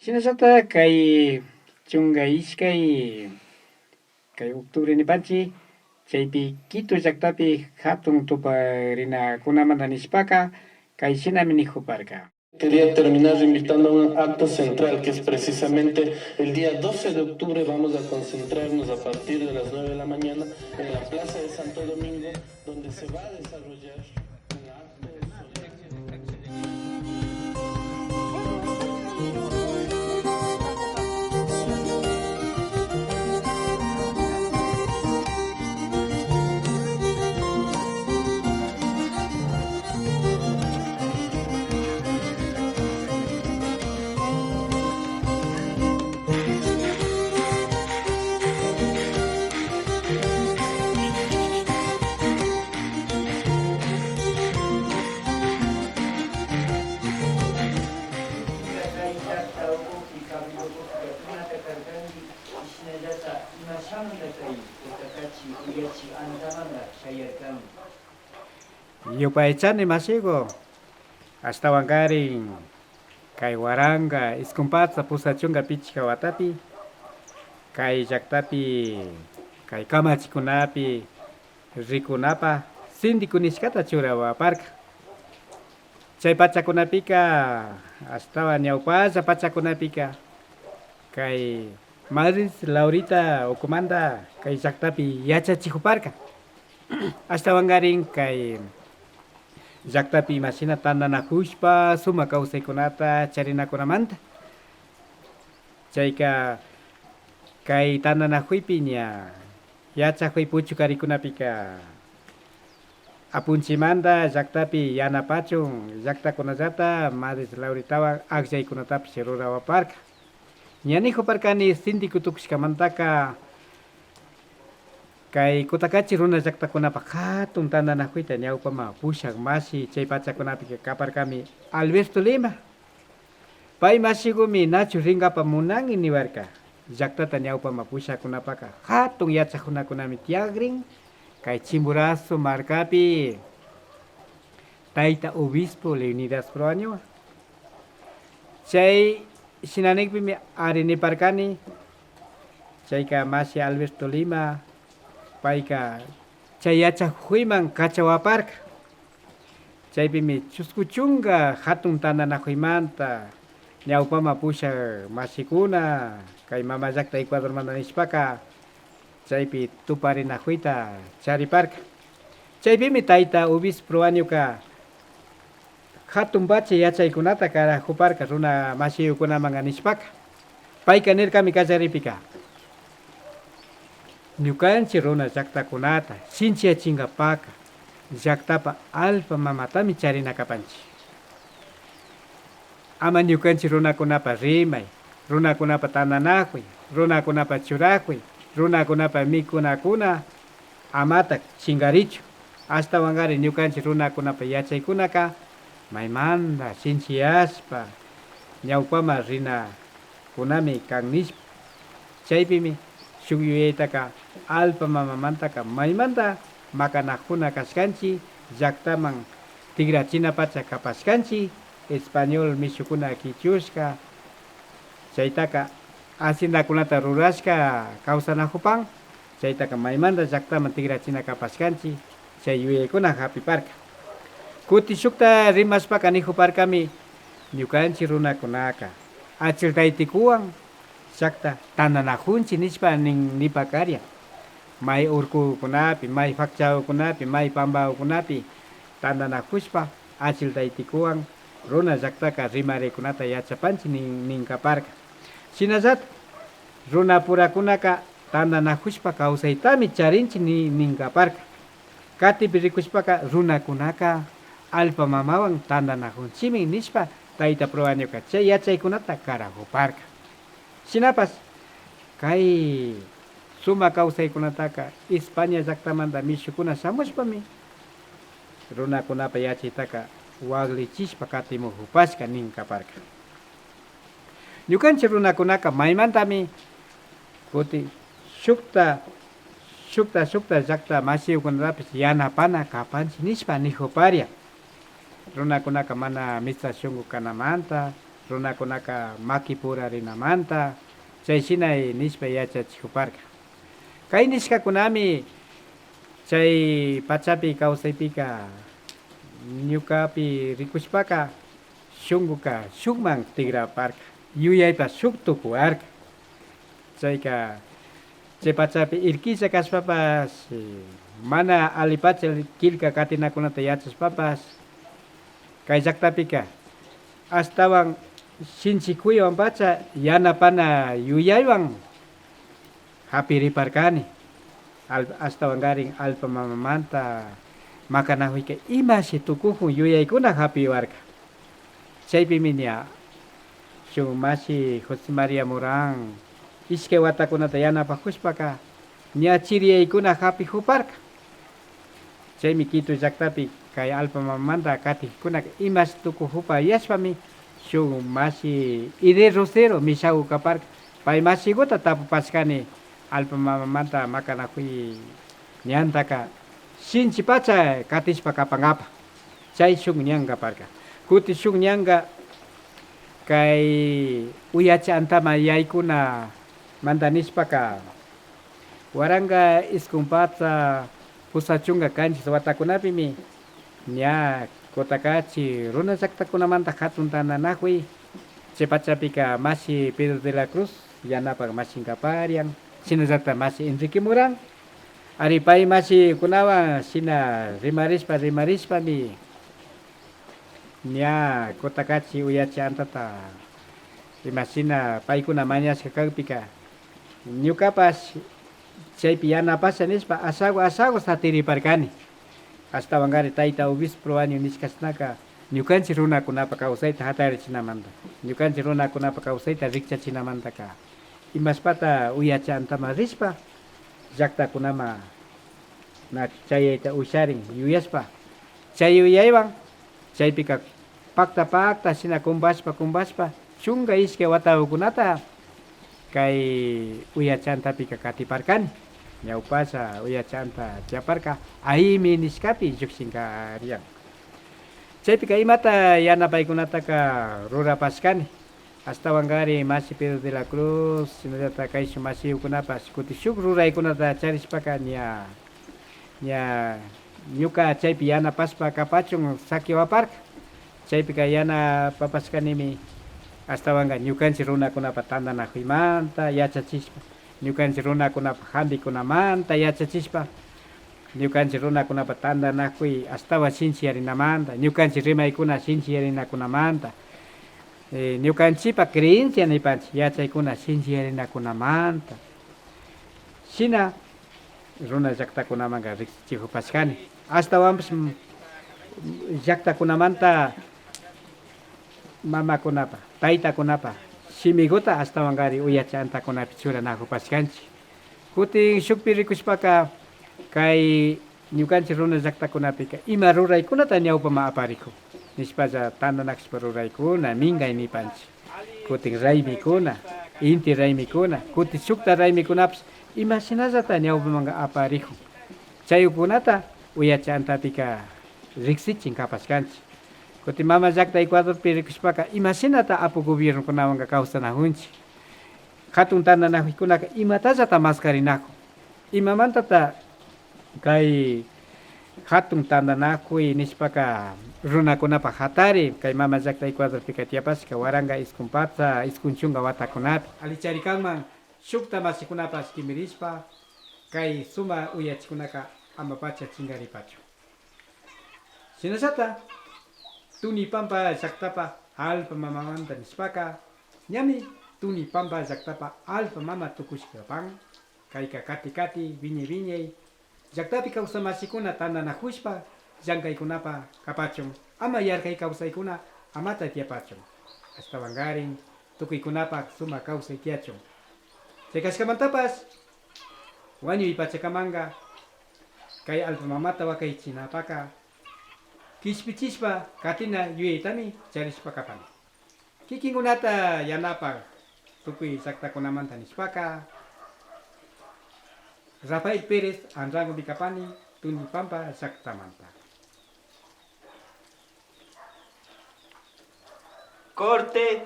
Shinallataj kay chunga ishkay kay octubre nipanchik chaypi Quito llaktapi hatun tuparinakunamanta nishpaka kay shinami nijuparka. Quería terminar invitando a un acto central que es precisamente el día 12 de octubre. Vamos a concentrarnos a partir de las 9 de la mañana en la Plaza de Santo Domingo, donde se va a desarrollar un acto Yupaychani masiku ashtawankarin kay 1985 watapi kay llaktapi kay kamachikunapi rikunapa síndico nishkata churawaparka. Chay pachakunapika ashtawan ñawpalla pachakunapika kay Madrid Laurita ukumanta kay llaktapi yachachijuparka. Ashtawankarin kay llaktapi imashina tandanajushpa sumak kawsaykunata charinakunamanta. Chayka kay tandanajuypi ña yachajuy puchukarikunapika apunchimanta llaktapi yanapachun llaktakunallata Madrid Lauritawan akllaykunatapish rurawaparka. Ña nijuparkani síndico tukushkamantaka kay Cotacachi runa llaktakunapak hatun tandanakuyta ñawpama pushak mashi chay pachakunapika kaparkami Alberto Lima. Pay mashigumi nachu rinkapa munanki niwarka. Llaktata ñawpama pushakunapaka hatun yachakunakunami tiyakrin kay Chimborazo markapi tayta obispo Leonidas Proañowan. Chay shinanikpimi ariniparkani chayka mashi Alberto Lima payka chay yachakuyman kachawaparka. Chaypimi chusku chunka hatun tandanakuymanta ñawpama pushak mashikuna kay mama llakta Ecuadormanta nishpaka chaypi tuparinakuyta chariparka. Chaypimi tayta obispo Proañoka hatun pacha yachaykunata karajuparka runa mashiyukunamanka nishpaka. Payka nirkami kallaripika ñukanchik runa llaktakunata sinchiyachinkapaka llaktapa allpa mamatami charina kapanchik. Ama ñukanchik runakunapa rimay, runakunapa tandanakuy, runakunapa churakuy, runakunapa mikunakuna amatak chinkarichu. Ashtawankari ñukanchik runakunapa yachaykunaka maymanta sinchiyashpa ñawpama rinakunami kan nishpa. Chaypimi shuk yuyaytaka allpa mamamantaka maymanta makanakuna kashkanchik llaktaman tikrachina pacha kapashkanchik español mishukuna kichushka chaytaka haciendakunata rurashka kawsanajupan chaytaka maymanta llaktaman tikrachina kapashkanchik chay yuyaykuna hapiparka. Kuti shukta rimashpaka nijuparkami ñukanchik runakunaka achiltaytikuwan llakta tandanajunchik nishpa nin nipakarya. May urkukunapi, may fakchakunapi, may pampakunapi tandanajushpa achiltaytikuwan runa llaktaka rimarikunata yachapanchik ninkaparka. Shinallatak runapurakunaka tandanajushpa kawsaytami charinchik ninkaparka. Katipi rikushpaka runakunaka allpa mamawan tandanajunchikmi nishpa tayta Proañoka chay yachaykunata karajuparka. Shinapash kay sumak kawsaykunataka España llaktamanta mishukuna shamushpami runakunapa yachaytaka waklichishpa katimujupashka ninkaparka. Ñukanchik runakunaka maymantami kuti shukta shukta shukta llakta mashiyukunatapish yanapana kapanchik nishpa nijuparya. Runakunaka mana mitsa shunku kanamanta, Runakunaka makipurarinamanta chay shina nishpa yachachikuparka. Kay nishkakunami chay pachapi kawsaypika ñukapi rikushpaka shunkuka shukman tikraparka, yuyaypa shuk tukuwarka. Chayka chay pachapi irkilla kashpapash mana alli pacha killka katinakunata yachashpapash kay llaktapika ashtawan shinchikuywan pacha yanapana yuyaywan hapiriparkani. Ashtawankarin allpa mamamanta makanakuyka imashi tukukun yuyaykuna hapiwarka. Chaypimi ña shuk mashi José María Morán ishkay watakunata yanapakushpaka ña chiriyaykuna hapijuparka. Chaymi Quito llaktapi kay allpa mamamanta katikkunaka imashi tukujupa yashpami shuk mashi Ide Rosero mishaku kaparka. Pay mashiguta tapupashkani allpa mamamanta makanakuy ñantaka shinchi pacha katishpa kapankapa. Chay shuk ñan kaparka. Kuti shuk ñanka kay uyachi antama yaykuna manta nishpaka 1987 watakunapimi ña Cotacachi runa llaktakunamanta hatun tantanakuy chay pachapika mashi Pedro de la Cruz yanapak mashinkaparian shinallatak mashi Enrique Morán ari pay mashikunawan shina rimarishpa rimarishpami ña Cotacachi uyachi antata imashina paykuna mañashka kakpika ñukapash chaypi yanapasha nishpa ashagu ashagu satiriparkani. Ashtawankari tayta obispo Proaño nishkashnaka ñukanchik runakunapa kawsayta hatarichinamanta, ñukanchik runakunapa kawsayta rikchachinamantaka imashpata uyachi antaman rishpa llaktakunaman na chayayta usharin yuyashpa chay yuyaywan chaypika pakta pakta shina kumpashpa kumpashpa 12 watakunata kay uyachantapika katiparkani. Ñawpasha uyachanta tiyaparka aymi nishkapi llukshinkariyan. Chaypika imata yanapaykunataka rurapashkani. Ashtawankari mashi Pedro de la Cruz shinallatak kayshuk mashiyukunapash kuti shuk ruraykunata charishpaka ña ña ñuka chaypi yanapashpa kapachun sakiwaparka. Chaypika yanapapashkanimi ashtawanka ñukanchik runakunapa tantanakuymanta yachachishpa, ñukanchik runakunapa hampikunamanta yachachishpa, ñukanchik runakunapa tantanakuy ashtawan shinchiyarinamanta, ñukanchik rimaykuna shinchiyarinakunamanta, ñukanchikpa creencia nipanchik yachaykuna shinchiyarinakunamanta, shina runa llaktakunamanka riksichikupashkani. Ashtawanpish llaktakunamanta mamakunapa, taytakunapa shimiguta ashtawankari uyachi antakunapi churanakupashkanchik. Kutin shukpi rikushpaka kay ñukanchik runa llaktakunapika ima ruraykunata ñawpaman aparikun nishpalla tantanakushpa ruraykuna minkay nipanchik. Kutin raymikuna, inti raymikuna, kutin shukta raymikunapish imashinallata ñawpamanka aparikun. Chaykunata uyachi antapika riksichin kapashkanchik. Kutin mama llakta Ecuadorpi rikushpaka imashinata apu gobiernokunawanka kawsanajunchik. Hatun tantanakuykunaka imatallata maskarinakun. Imamantata kay hatun tantanakuy nishpaka runakunapa hatari kay mama llakta Ecuadorpika tiyapashka 1990 watakunapi. Alicharikanman shukta mashikunapash kimirishpa kay suma uyachikunaka ama pacha chinkaripachu. Shinallata Tunipampa llaktapa allpa mamamanta nishpaka ñami Tunipampa llaktapa allpa mama tukushkapan kayka kati kati viñay viñay llaktapi kawsamashikuna tantanakushpa llankaykunapa kapachun ama yarkay kawsaykuna amata tiyapachun ashtawankarin tukuykunapak sumak kawsay tiyachun. Chay kashkamantapash wañuy pachakamanka kay allpa mamata wakaychinapaka kishpichishpa katina yuyaytami charishpa kapani. Kikinkunata yanapak tukuy llaktakunamanta nishpaka Rafael Pérez Anrango kapani Tunipampa llaktamanta. Corte.